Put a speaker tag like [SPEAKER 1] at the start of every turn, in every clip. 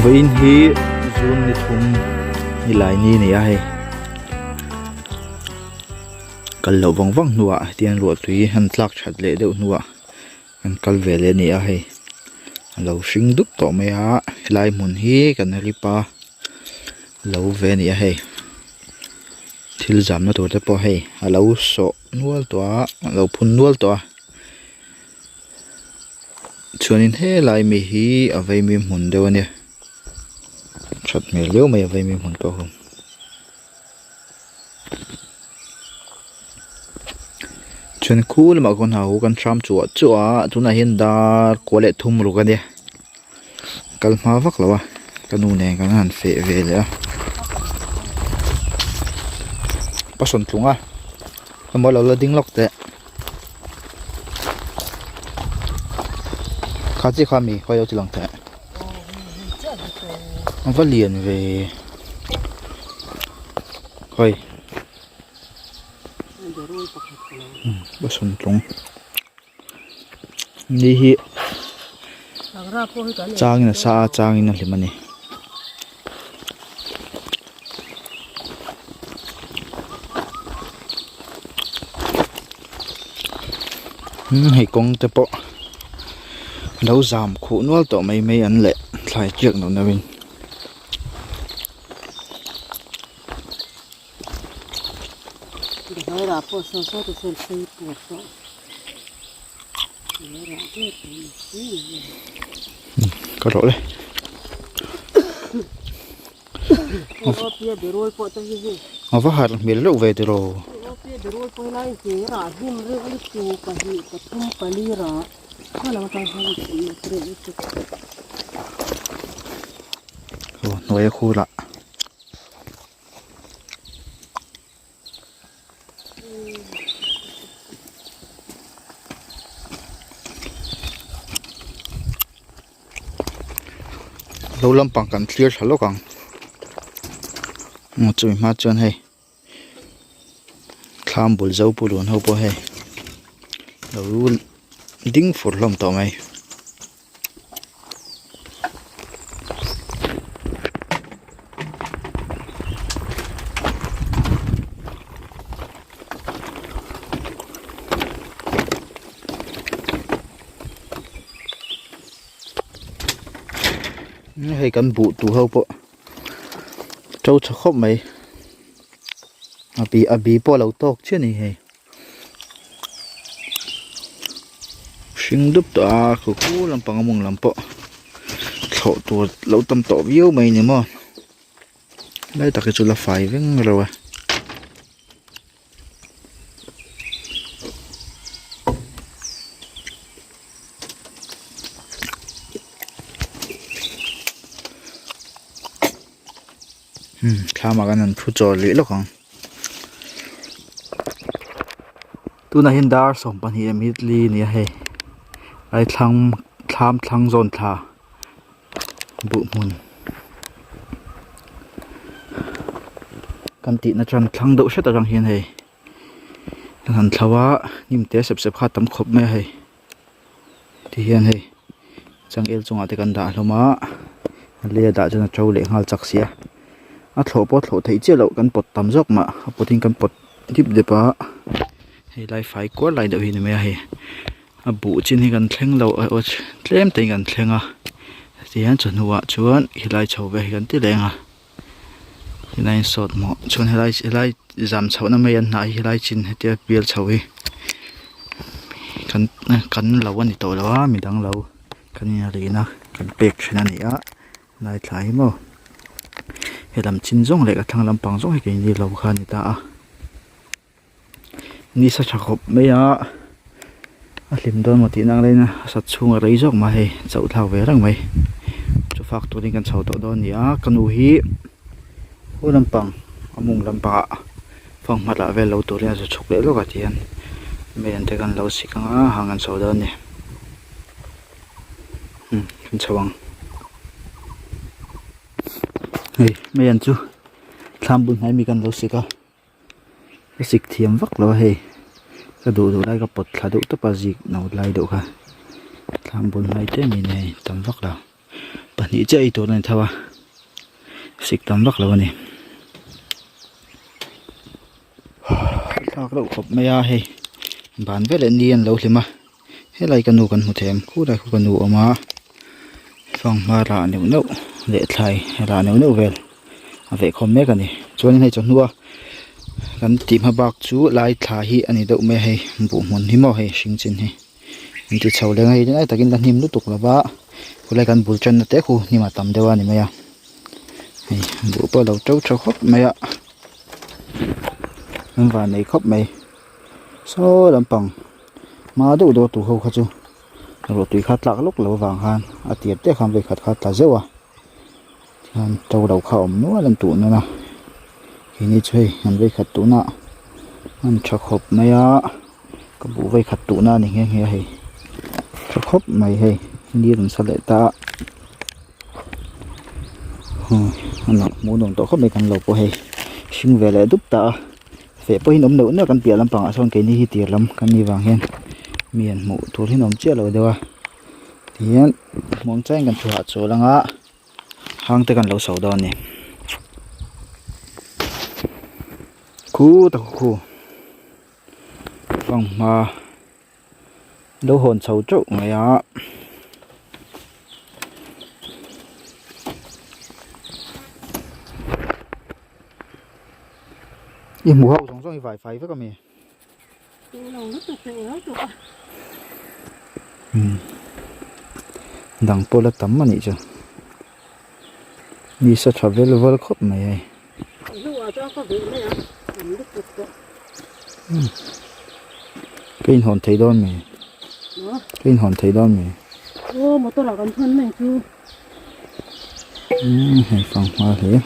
[SPEAKER 1] Vawiin hi June ni thum nilai ni a ni a hei kal loh vang vang hnuah hetiang ruahtui han tlak that leh deuh hnuah an kal ve leh a ni a hei a lo hring dup tawh mai a helai hmun hi kan rip a lo ve a ni a hei thil zamna tur te pawh hei a lo sawh nual tawh a a lo phun nual tawh a chuanin helai mi hi a vaimim hmun deuh a nia that hmel viau mai a vaimim hmun pawh hi. Chuan khu lamah khawn ha kan hram chuah chuah a tunah hian dar kua leh thum ruk a nia kal hma vak lo a ka nu nen kan han feh ve leh a pasawm tlung a emaw lo la ding lawk teh kha chiah kha mi khawi lo ti lang teh a va lian ve khawi pasawm tlung ni hi changin a sa a changin a hlim a ni. Hei kawng te pawh lo zam khuh nual tawh mai mai an leh thlai chiak neuh neuh in. Ka rawh le. A va harh hmel reuh ve tiraw. Aw hnuai a khur ah. Lo lampang kan thlir thla lawk ang aw chumi hma chuan hei thlam bul zo pu lun ho pawh hei lo ding fur hlawm tawh mai. Hei kan buh tu ho pawh to tha khawp mai a bi a bi pawh a lo tawk chiah a ni hei hring dup tawh a khu khu lampang a mawng lam pawh thlawh tur lo tam tawh viau mai a ni maw lai tak hi chu la fai veng reuh a. Thlamah kan han thu chawl rih lawk ang tunah hian dar 12 leh minute li a ni a hei ai thlang thlam thlang zawn thla buh hmun kan tihna chuan thlang deuh hret atang hian hei kan han thlo a hnim te sep sep kha a tam khawp mai a hei ti hian hei changel chungah te kan dah hlawm a a lei a dah chuan a to leh nghal chak si a a thlawh pawh a thlawh theih chiah loh kan pawt tam zawk mah a pawt in kan pawt dip dep a hei lai fai kual lai deuh hi a ni mai a hei. A buh chin hi kan thleng lo a aw tlem te in kan thleng a tihian chawhnu ah chuan helai chho vel hi kan ti leng a helai in sawt hmuh chuan helai helai zam chhoh na mai an hnah hi helai chin hetia bial chho hi kan kan lo a ni tawh lo a midang lo kan in a lin a kan pek thin a ni a helai thla hi maw helam chin zawng leh ka thlang lampang zawng hi keini lo kha a ni ta a. Nisa tha khawp mai a a hlim dawn maw tih nak laiin a sat chhung a rei zawk mai hei chauh thlak ve reng mai chu fak turin kan chho tawh dawn a ni a ka nu hi hu lampang a mum lampangah fanghma lah vel lo turin a zu chhuk leh lawk a tihian mei an te kan lo sik ang a hang an chho dawn a ni umm kan chho ang hei mei an chu thlam bul hnai mi kan lo sik a. Ka sik thiam vak lo a hei ka duh duh lai ka pawt thla deuh tawp a zik no lai deuh kha thlam bul hnai tlem in hei tam vak lo. Pahnih chiah ei tur a ni tho a sik tam vak lo a ni. Thlak reuh khawp mai a hei ban veleh ni an lo hlim a helai ka nu kan hmu thei ang khulai khu ka nu a awm a fanghma rah neuh neuh leh thlai rah neuh neuh vel a veh khawm mek a ni chuanin hei chawhnu a kan tih hma bak chu lai thla hi a ni deuh mai a hei buh hmun hi maw hei hring chin hi. An ti chho leng a hei lai takin la hnim lutuk lo va khulai kan bul tanna te khu hnim a tam deuh a ni mai a hei buh pawh a lo to tha khawp mai a an van nei khawp mai saw lampang hma deuh deuh a tu ho kha chu ruah tui kha tlak lawk lo avang khan a tir te khan vawikhat kha a tla zeuh a tihian to lo kha a awm nual an tuh nawn a keini chu hei an vawikhat tunah an tha khawp mai a. Ka buh vei khat tuhna a ni nghe nghe a hei tha khawp mai hei ni rawn sa leh ta a a nuam hmuh nuam tawh khawp mai kan lo pawh hei hring ve leh dup ta a feh pawhin awm neuh neuh kan piah lampangah sawn keini hi tir lam kan nih vang hian mi an hmuh tur hi an awm chiah lo deuh a tihian hmuam chain kan thu hahchawl ang a hang te kan lo so dawn a ni. Khu tak khu. Fanghma lo hawn chho teuh mai a. I hmu ho zawng zawng i vai fai vek a mi? Dang pawh la tam a nih chu. Ni sa tha vel vel khawp mai hei. Ka inhawn thei dawn mi? Ka inhawn thei dawn mi? Hei fanghma hle.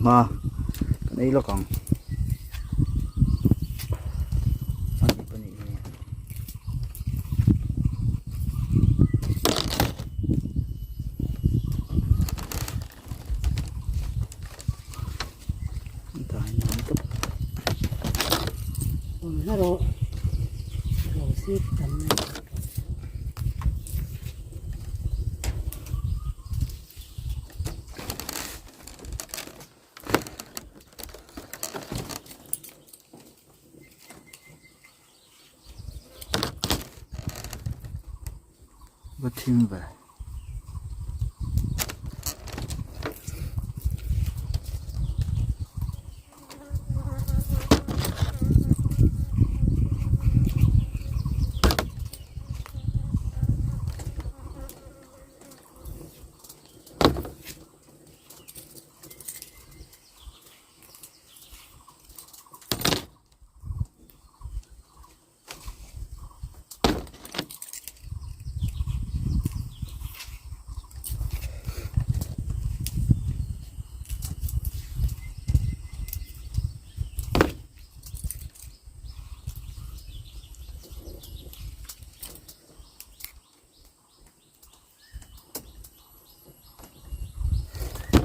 [SPEAKER 1] hma kan ei lawk ang. A dip a nih hi. Va thim ve.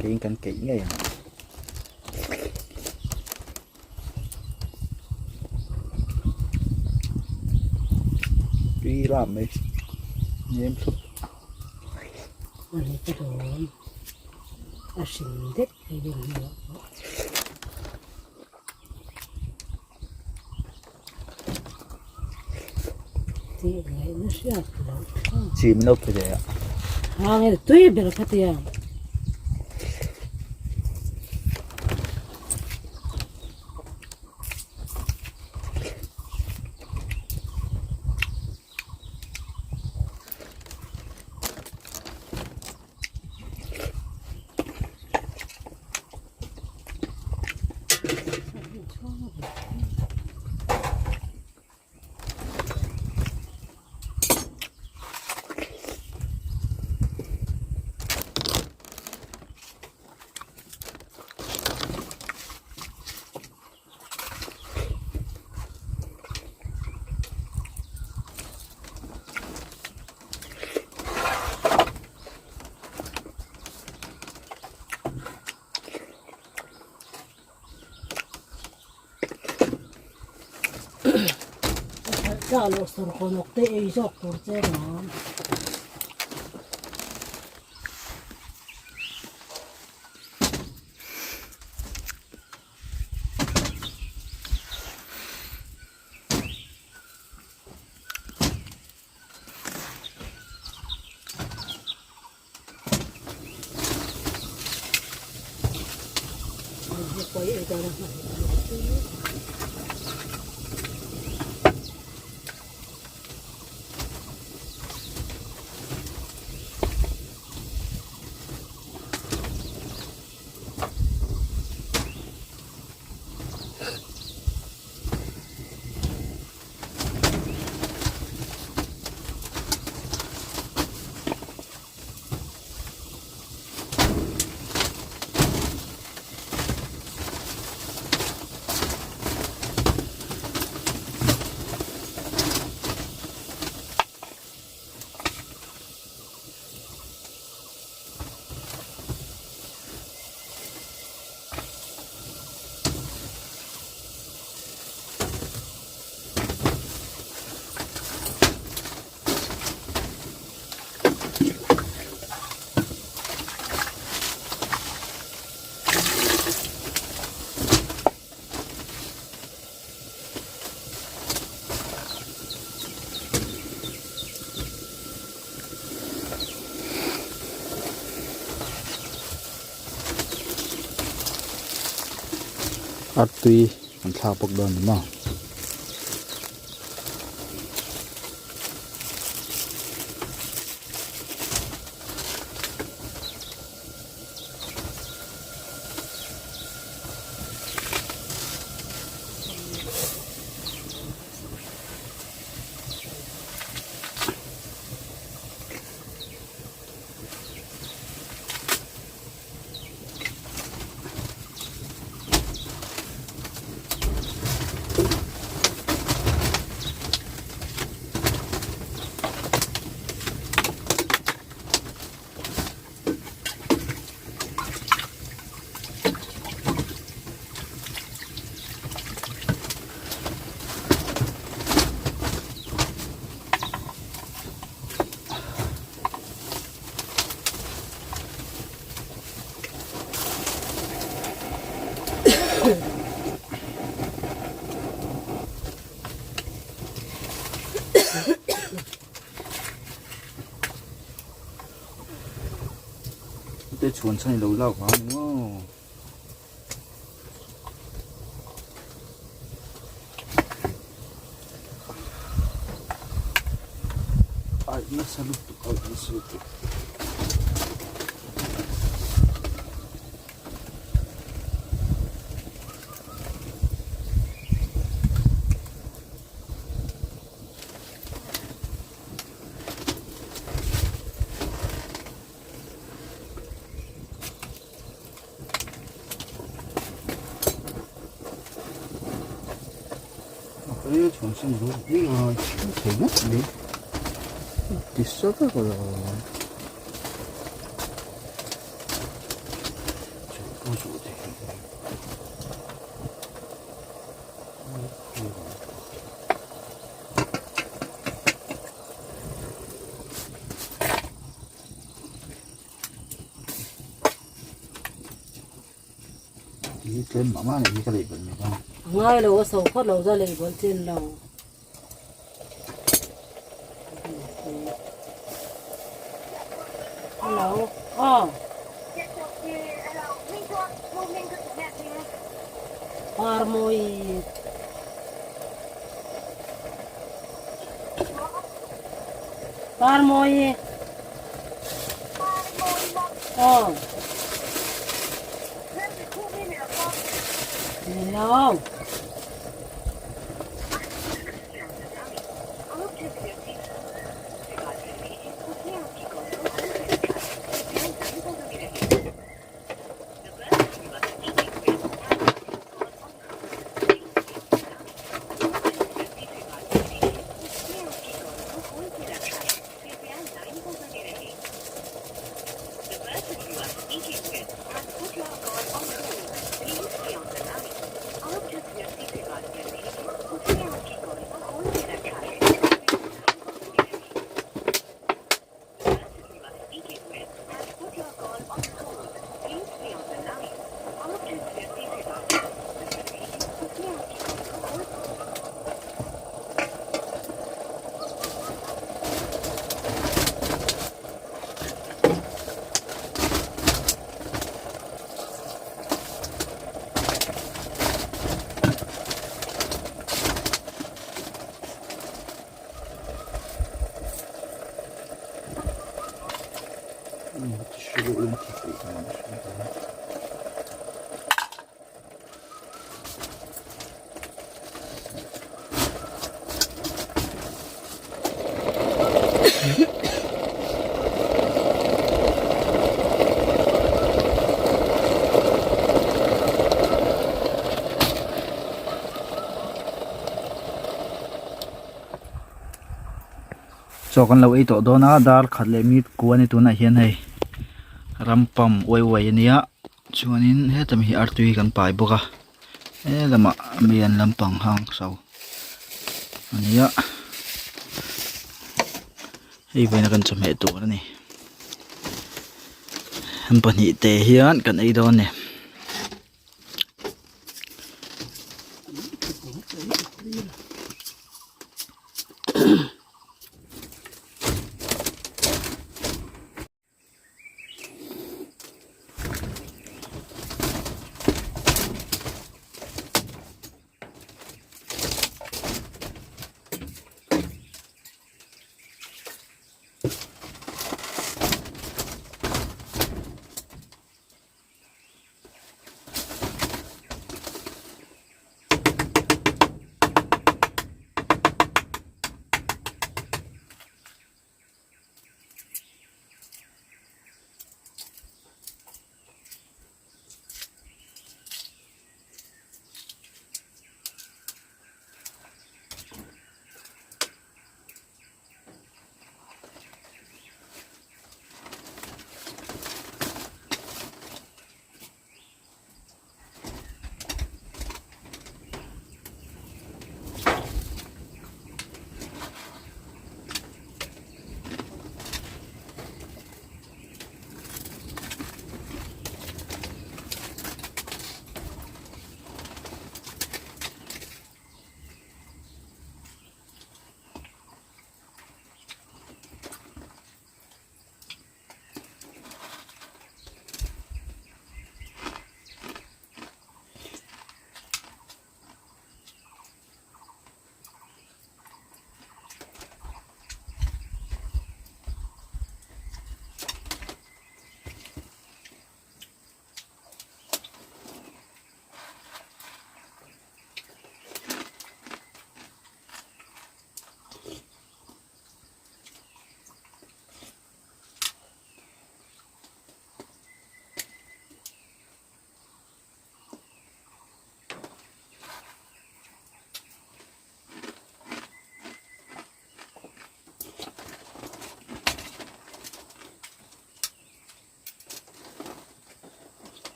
[SPEAKER 1] Keiin kan keih ngei ang. Tui lam mai nem thlup.
[SPEAKER 2] Ani ka dawn a hring dek hei vel hnuah pawh. Tih ngaihna hriat loh thlak.
[SPEAKER 1] Chi min lo pe ve a.
[SPEAKER 2] Hang e tui ber kha tia. Chah loh sawrkhawnawk te ei zawk tur che lawm.
[SPEAKER 1] Artui an thlak bawk dawn ni maw. chhuan chhan i lo lak vang a ni maw. Ai nasa lutuk ai nasa lutuk. Tlem mah mah anih hi ka lei belh mai dawn.
[SPEAKER 2] A ngai lo a so phawt lo chuan lei belh chin lo. Hello aw. Parmawi. Parmawi. Aw. Ni lo.
[SPEAKER 1] Chaw kan lo ei tawh dawn a dar khat leh mi kua a ni tunah hian hei rampam uai uai a nia chuanin heta mi hi artui kan pai bawk a helamah mian lampang hang so a nia hei vawiin a kan chawhmeh tur a ni an pahnihte hian kan ei dawn a ni.